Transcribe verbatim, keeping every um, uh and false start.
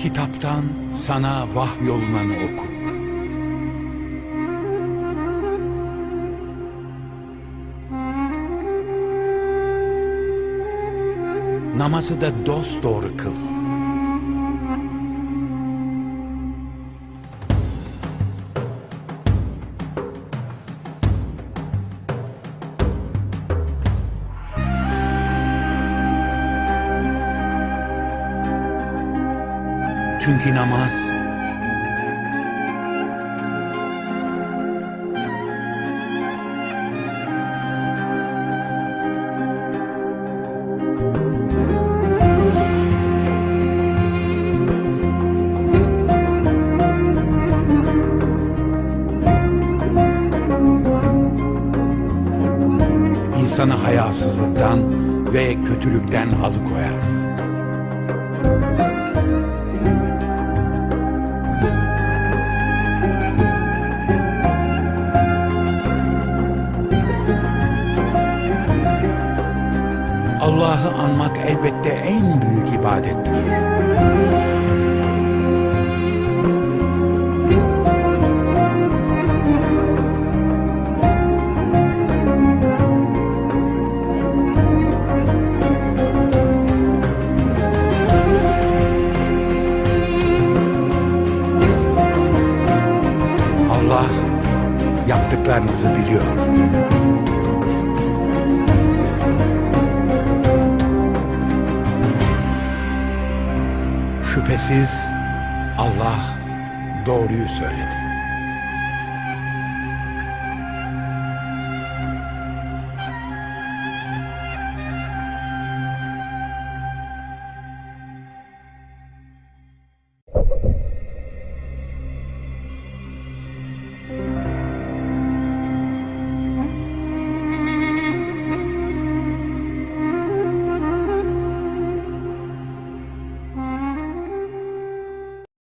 Kitaptan sana vahyolunanı oku. Namazı da dosdoğru kıl. Çünkü namaz insanı hayasızlıktan ve kötülükten alıkoyar. Allah'ı anmak elbette en büyük ibadettir. Allah yaptıklarınızı biliyor. Şüphesiz Allah doğruyu söyledi.